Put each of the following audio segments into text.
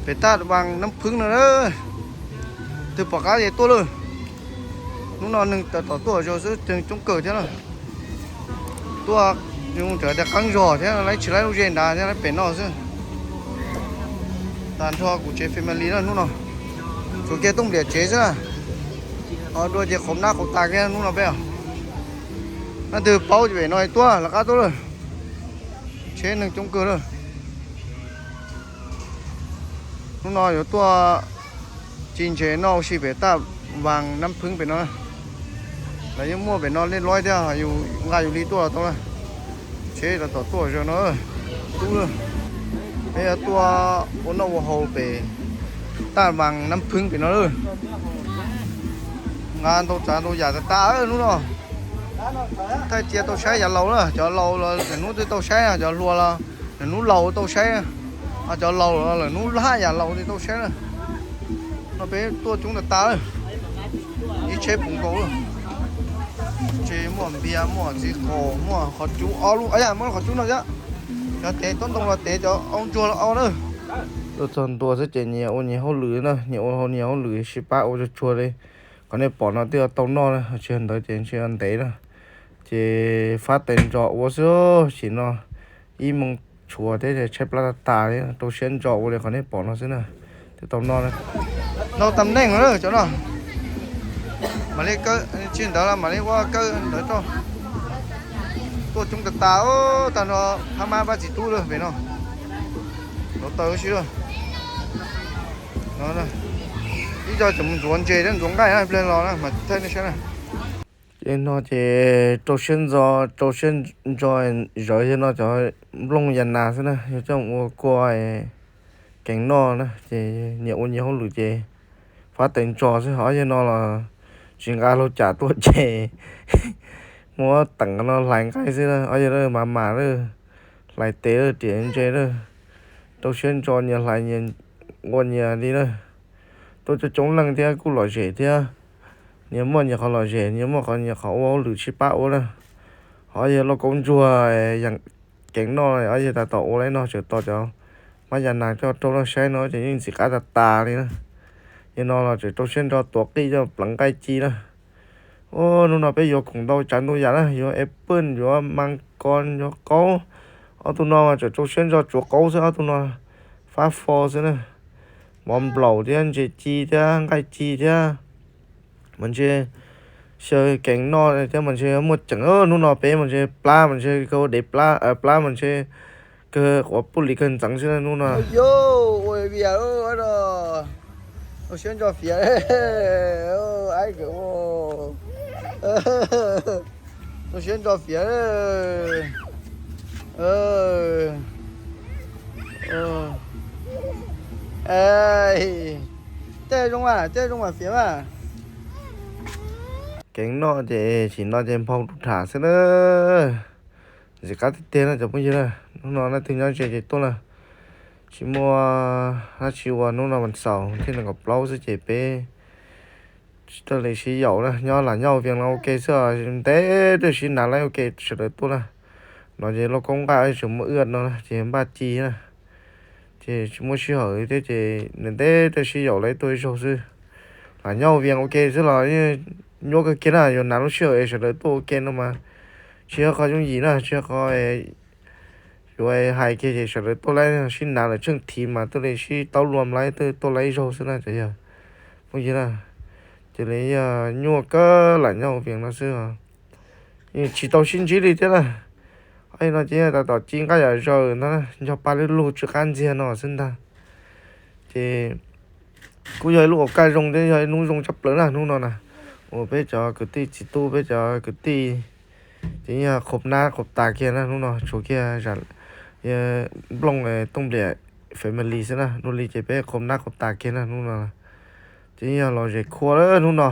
Pem Taj Vaas Nab Phwb no na, twg pom qab ces tuaj lawm. Hnub no neeg tab tom tuaj zog xwb, neeg coob kawg thiab na. Tuaj zoo raws tias qeeb zog thiab, lawv tsis laib lub zej nrad thiab, lawv pem no xwb. Tag nrho kuv tsev family na hnub no, tsuas kiag Tooj Npliam tsev xwb na. Ho dua ces qhov nab qhov tas kiag hnub no peb os. Leej twg paub ces pem no tuaj, lawv qab tuaj lawm. Tsheb neeg coob kawg lawm. Hnub no yuav tuaj ci ntses noj ua si pem Taj Vaas Nab Phwb pem no. Lawv yeej muaj pem no lej loib thiab, yus nqa yus li tuaj los tau na. Tsheb tab tom tuaj zog no, tub lawm. Peb yuav tuaj ua noj ua haus pem Taj Vaas Nab Phwb pem no lawm. Nqa ntau tsav ntau yam tas tas hnub no. Thaij cia tau saib yav laus na, cov laus los lawm hnub twb tau saib, cov hluas los lawm hnub laus tau saib, ho cov laus los lawm hnub laj yam laus twb tau saib na. No peb tuaj coob tas tas lawm, ib tsheb puv nkaus lawm. Tsev muaj npias, muaj txiv qaub, muaj qhov cub ob lub, muaj qhov cub no thiab. Cov tev tob ntoo los tev, cov aub ntsuag los aub na. Tuaj txog ntua xwb ces nyias ua nyias hauj lwm na, nyias ua nyias hauj lwm sib pab ua tsuag tsuag li. Qhov nej pom no twb yuav tau noj na, tsis yog ntawd ces ntshe yuav ntev na. Ces fab tais ntsos ua xwb, sim no ib moos tshuav thiab tshaib plab tas tas li, rau siab ntso ua li qhov nej pom no xwb na, twb tau noj na. Noj tam neej no cov no. Mam li kawm, tsis ntawd los mam li ua kawm ntawd rau. Tuaj coob tas tas, tag nrho phab mab pab txiv tub lawm pem no. Nov taw si lawm. Ib co tseem mus ntxuav ntses thiab ntxuav nqaij na, pliag los na mas thaij nej saib na. Ces no ces rau siab ntso, rau siab ntso zawv yog no cov nplooj ya nas xwb na, yog coj mus ua kua keev noj na, ces nyias ua nyias hauj lwm ces fab tais ntso xwb. Ob yawg no los tsis nqa hlau cas tuaj ces muab teem no hlais nqaij xwb na, ob yawg mas mas lawm, hlais tes lawm, riam ntses lawm, rau siab ntso nyias hlais nyias ua nyias li na. Tuaj coob coob leej thiab kuj lom zem thiab, nyias muaj nyias qhov lom zem, nyias muaj qhov nyias qhov ua hauj lwm sib pab ua na. Ho ob yawg lauj kaub ntsuag keev noj, ob yawg tab tom ua li no tseem tos cov mab ya nas coj rau noj saib no ces yeej ntxim qab tas tas li na. Yog no los tseem rau siab ntso tuav qij coj pleev nqaij ci na. Hnub no peb yuav khoom ntau tsav ntau yam na, yuav apple, yuav mas kos, yuav qaub. Ob tug no mas tseem rau siab ntso tsuav qaub xwb, ob tug no fab fo xwb na. Mov nplaum thiab ntses ci thiab nqaij ci thiab. Mas ntshe xyaw keev noj thiab mas ntshe muaj ceem. Hnub no peb mas ntshe plab mas ntshe kawg dev plab, plab mas ntshe kawg quav puj lis kawg ntxeev xwb na hnub no. Yo, ua vias, rau siab ntso fiav, aib kawg, rau siab ntso fiav. Tej zoo mas, tej zoo mas fiav mas. Keev noj ces sim no ces nphau rau tham xwb na. Ntxim qab tiag tiag no cov phooj ywg na, hnub no leej twg nyob ze ces tuaj na. Tsis muaj dab tsi ua, hnub no vas xaum thiab nees nkaum plaub xwb ces peb tsis tau li sib yaum na, nyob lam nyob hauv Vias no ua ke xwb, ntev twb sib hnav lawm ua ke sawv daws tuaj na. No ces lauj kaub nqaij tseem muaj wb no ces npaj ci na, ces tsis muaj sij hawm thiab ces ntev twb sib yaum lawm tuaj ib zaug xwb. Lam nyob hauv Vias ua ke xwb los nyuaj kawg kiag na, yuav hnav lub sij hawm es sawv daws tuaj ua ke no mas tsis yog qhov yooj yim na, tsis yog qhov yuav hais kiag ces sawv daws tuaj lawm sib hnav lawm tsheej thiv mas tuaj li sib taub luam lawm tuaj lawm ib zaug xwb na cov yawg phooj ywg na. Ces li yog nyuaj kawg lam nyob hauv Vias no xwb, tsis tau sib ntsib li thiab na. Ob no ces tab tom ci nqaij yam zaws ntag, nco pa lug lug tsw qab ntxiag no xwb ntag. Ces kuj yog ib lub ua kaj zoo thiab yog ib hnub zoo tshaj plaws na hnub no na, uas peb cov kwv tij txiv tub peb cov kwv tij ces yog qhuab nab qhuab tas kiag na hnub no, tshuav kiag nplooj Tooj Npliam family xwb na, dua li ces peb qhuab nab qhuab tas kiag na hnub no. Ces yog los zem khua lawm hnub no,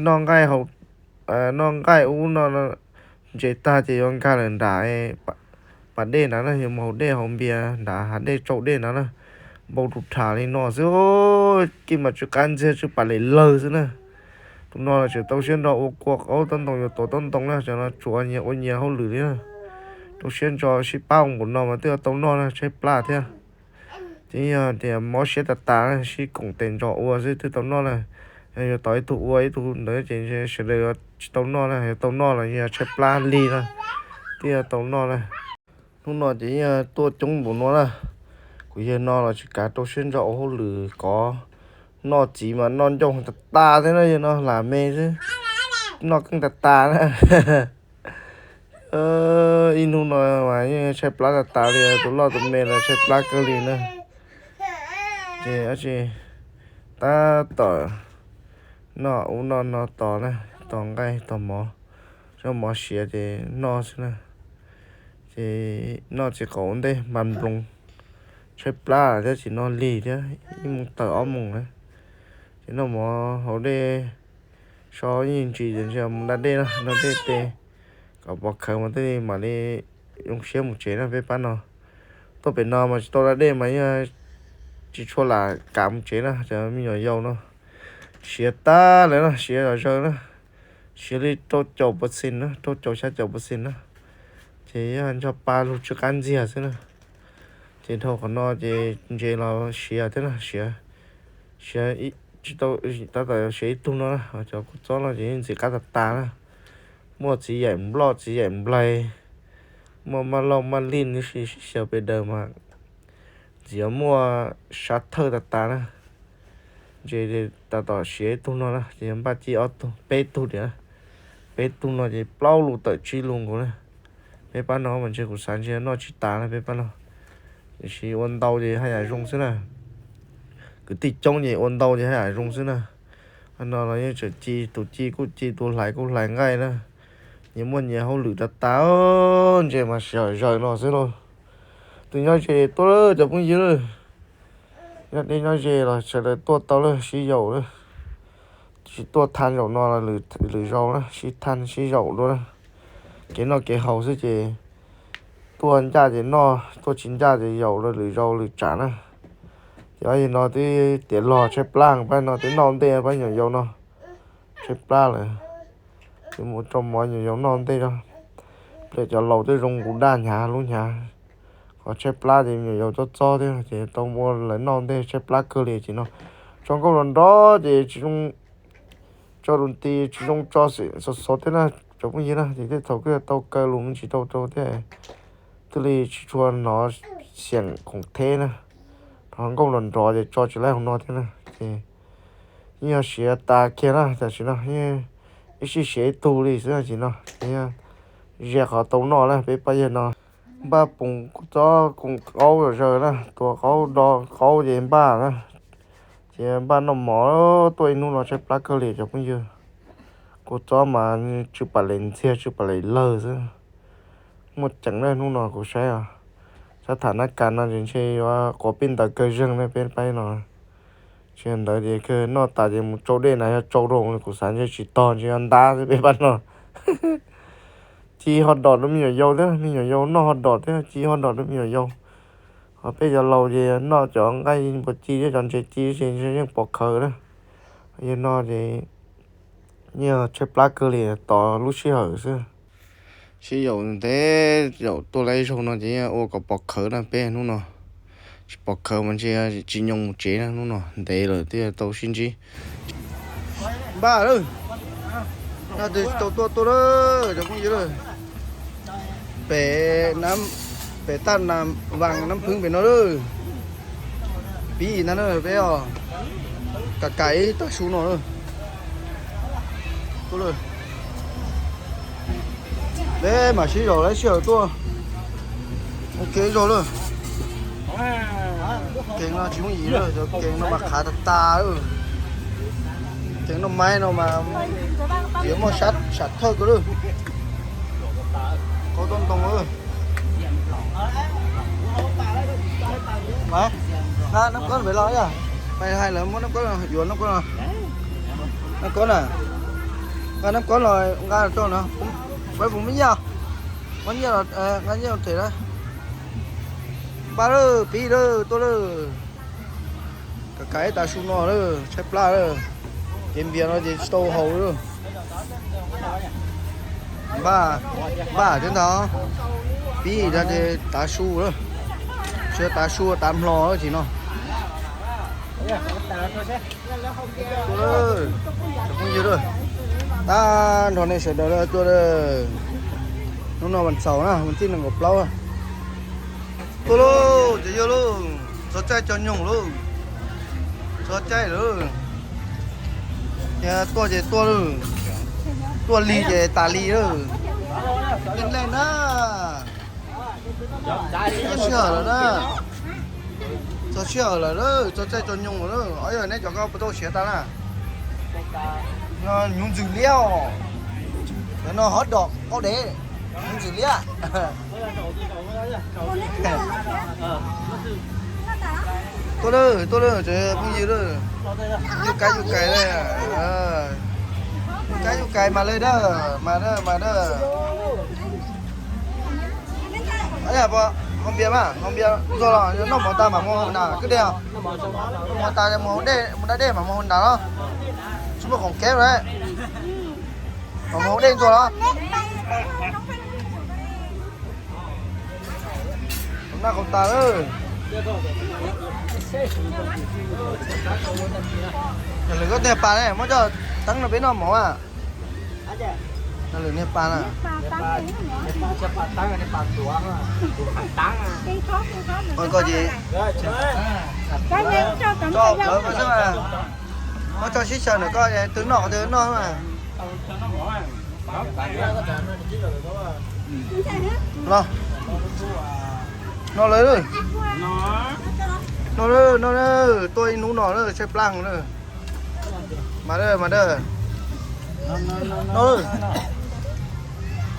noj nqaij ub no ntses tag ces yuav nkag lawm nram pas dej nrad na, yuav mus haus dej haus npias nrad hav dej tsau dej nrad na. Npau rau rham li no xwb, kij mas tsw qab ntxiag tsw pam lem lawg xwb na. Tus no los tseem tau siab ntso ua kua qaub taub ntoo yuav tuav taub ntoo na, cov no tsuav nyias ua nyias hauj lwm li na. Tau siab ntso sib pab ua npaum no mas twb tau noj na, tshaib plab thiab. Ces yog tias mob siab tas tas na, sib koom tes ntsos ua xwb twb tau noj na. Yog yuav tos ib tug ua ib tug ntawd ces sawv daws tsis tau noj na, yog tau noj los yog tshaib plab lig na, twb yog tau noj na. Hnub no ces yog tuaj coob npaum no na, kuv yawg no los tsis kav rau siab ntso ua hauj lwm kov, noj txiv mas noj ncauj tas tas thiab na, yawg no lam me xwb, noj keej tas tas na. Ib hnub no mas yeej tshaib plab tas tas li, tus loj tus me los tshaib plab kawg li na. Ces tab tom noj ub noj no tos na, tos nqaij tos mov, zoj mov siav ces noj xwb na. Ces noj txiv qaub ua ntej mas nploos, tshaib plab thiab tsis noj lig thiab, ib moos tawm ob moos na. Ces noj mov haus dej, so ib ntsis ces ntshe mus da dej na, da dej tes kom pov khawv mas thiaj li mam li zoo siab mus tsev na peb pab no. Tuaj pem no mas tsis tau da dej mas yog tsis tshua lam kam mus tsev na, cov me nyuam yaus no siav tag lawm na, siav zom zaws na, siav li rau caum percent na, rau caum xya caum percent na. Ces yog nco pa lug tsw qab ntxiag xwb na. Ces dhau qhov no ces ntses los siav thiab na, siav, siav tsis tau, tab tom siav ib tug no na, cov kua txob no ces ntxim qab tas tas na. Muaj txiv yaim nploj txiv yaim nplaig, muaj maj lauj maj lij, xyaw pes daws mas ntxim muaj sab thawj tas tas na. Ntses tab tom siav ib tug no na ces npaj ci ob tug peb tug tias, peb tug no ces plaub lus tawm tsib lus nkaus na. Peb pab no mas ntshe kuv xav ntshe noj tsis tas na peb pab no. Tiam sis ua ntau ces haj yam zoo xwb na. Kwv tij coob ces ua ntau ces haj yam zoo xwb na. Qhov no los yeej tseem ci, tus ci kuj ci, tus hlais kuj hlais nqaij na. Nyias muaj nyias hauj lwm tas tas, ntses mas siav zom zaws no xwb lauj. Tus nyob ze tuaj lawm cov phooj ywg lawm. Nyob deb nyob ze los sawv daws tuaj tau lawm, sib yaum lawm. Tsis tuaj thaj zaum no los lwm zaus na, sib thaj sib yaum dua na. Kev noj kev haus xwb ces tuaj ncaj ces noj, tuaj tsis ncaj ces yaum lwm zaus lwm tsam na. Ces ob yig no twb tiav log tshaib plab, pab no twb noj ntej, pab nyuam yaus no tshaib plab lawm. Ces mus rau mov nyuam yaus noj ntej os. Pliag cov laus twb zoo nqus daj hnyav lub hnyav, qhov tshaib plab ces nyuam yaus txob txob thiab ces tau ua lawv noj ntej, tshaib plab kawg li ces no. Tso nkauj los nrov ces tsis zoo, tso rau ti tsis zoo, tso xim xov xov thiab na, cov phooj ywg na. Ces tej thaum koj tau kaw lus me ntsis tau rau thiab, thiaj li tsis tshua hnov xiam khoom theb na. Qhov nkauj los nrov ces tso tsis laib hauv no thiab na. Ces yeej yog siav tas kiag na, tam sim no ib sij siav ib tug li xwb tam sim no. Ces yog ze qhov tau noj na, peb pab yawg no npaj poos txob koom qaub zom zaws na, tuav qaub do qaub ces npaj na. Ces npaj noj mov, tuaj ib hnub no tshaib plab kawg li cov phooj ywg. Kua txob mas tsw pam lem ntxiag tsw pam lem lawg xwb. Muaj ceem na hnub no kuv saib os. Sab tham nab kas no ces ntshe yuav quav pij ntawv kawg zeeg na peb pab no. Tsis ntawd ces kawg noj tas ces mus tsau dej na, yog tsau rau kuv xav ntshe tsis tog, ntshe yuav ntab xwb peb pab no. Ci ho dom rau me nyuam yaus thiab, me nyuam yaus noj ho dom thiab, ci ho dom rau me nyuam yaus. Ho peb cov laus ces noj cov nqaij npua ci thiab cov ntses ci ces ntshe yeej pov khawv na. Yog no ces yeej tshaib plab kawg li, tos lub sij hawm xwb. Sib yaum ntev, yaum tuaj laib zaug no ces ua kom pov khawv na peb hnub no. Tsis pov khawv mas ntshe tsis nyoo mus tsev na, hnub no ntev lawm thiaj tau sib ntsib. Npaj lawm, no tes tsis tau tuaj tuaj lawm cov phooj ywg lawm. Pem, pem taj Nas Vas Nab Phwv pem no lawm. Pib ntag na peb os. Kam kam ib tag su no lawm. Peb mam sib zaum lawm sij hawm tuaj. Ua ke zog lawm. Kev no tsis yooj yim lawm, cov kev no mas qhav tas tas lawm. Kev noj maib no mas yuav muaj sam thawj kawg lawm. Qaub tub ntoo lawm. Nqa nab koob pem los yog, peb hais lawv muab nab koob yuav nab koob no. Nab koob na, nqa nab koob los nqa rau no. Peb puas muaj nyiaj? Muaj nyiaj los nqa nyiaj rau them na. Npaj lawm, pib lawm, tuaj lawm. Kam kam ib tag su no lawm, tshaib plab lawm. Ces npias no ces tsis tau haus lawm. Npaj, npaj thiab ntag. Pib no ces tav su lawm. Tsis tav su tav hmo lawm ces no. Tuaj lawm, cov phooj ywg lawm. Tag nrho nej sawv daws tuaj lawm. Hnub no vas xaum na, vas thib nees nkaum plaub. Tuaj lauj, cov yawg lauj, txog caij cog nyoog lauj. Txog caij lawm. Ces tuaj ces tuaj lauj. Tuaj lig ces tas lig lauj. Lig lig na. Txog sij hawm lawm na. Txog sij hawm lawm, txog caij cog nyoog lawm. Ob yawg neb cov koj puas tau siav tas na? Nyob ntxwg liab os. Cov no hov dom qaub dev. Nyob ntxwg liab. Tuaj lawm, tuaj lawm, tsev phooj ywg lawm. Yuj kais yuj kais lawm. Yuj kais yuj kais mas lawm dawb, mas dawb, mas dawb. Hau npias mas, hau npias ntxuag los noj mov tas mam mus hauv nas kwj deg os. Noj mov tas mus hauv dej, mus da dej mam mus hauv nas los. Tsis muaj khoom kev lawm. Mam mus hauv dej ntxuag los. Noj khoom tas lawm. Yog lwm koj niag pas ne, muab coj teeb no peb noj mov a. Yog lwm niag pas na. Ua koj ces tso plawv koj xwb mas. Muab tso sib xyaw ntawm koj twg noj qhov twg noj mas. Los, no lawm, no lawm, no lawm, tuaj ib hnub no lawm, tshaib plab na. Mas dawb, mas dawb. No lawm.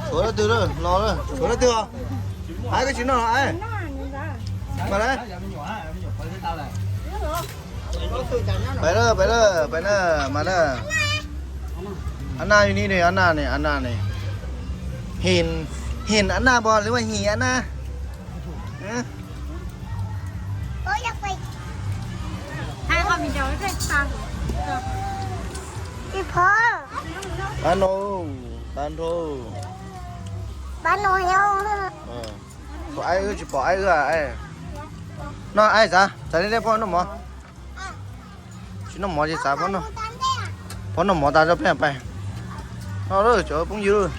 Tshuav leej twg lawm, los lawm, tshuav leej twg os? Aiv, koj tsis noj los aiv? Mas lawm. Pais lawm, pais lawm, pais lawm, mas lawm. Ab na, yus ni ne, ab na ne, ab na ne. Him, him ab na pom lwm mas him ab na. Ab no, tag nrho. Pom aiv wb tsis pom aiv wb. Noj aiv xav, txav li dej poj noj mov. Tsis noj mov ces xav poj noj, poj noj mov tas rau peb pais. No lawm cov phooj ywg.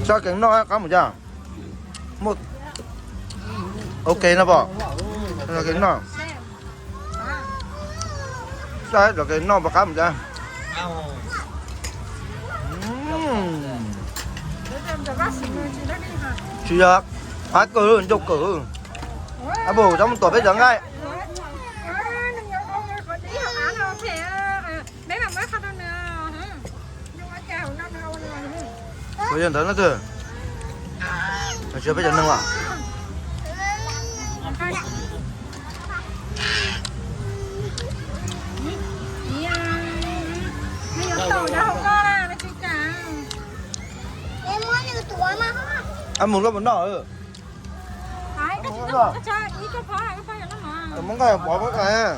Tso kev noj qab mus cas. Muaj, ok no pom. Tso kev noj. Tso kev noj pom qab mus cas. Tsis yog, qab kawg, ncauj kawg. Ab pum, cov mus tuam peb cov nqaij. Kuv yog ntawd no twg, tsis yog peb cov neeg as. Ab mus koj puas noj? Muab nqaij pov muab nqaij.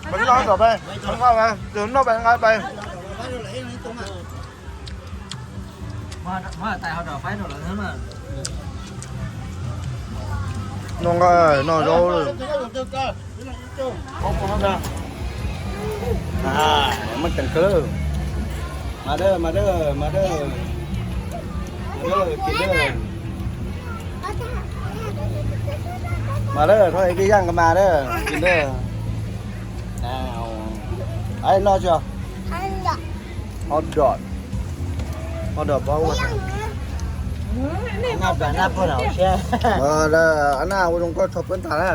Peb noj tom peb, noj peb nqaij peb. Noj nqaij noj zaub lawm. Muaj teem kawg. Mas dawb, mas dawb, mas dawb. Mas dawb, kis dawb. Mas dawb, thov ib yam nkaus mas dawb, kis dawb. Ai noj tso. Hot dog. Hot dog pab ua. Ab na ua zoo koj tso peb tag na.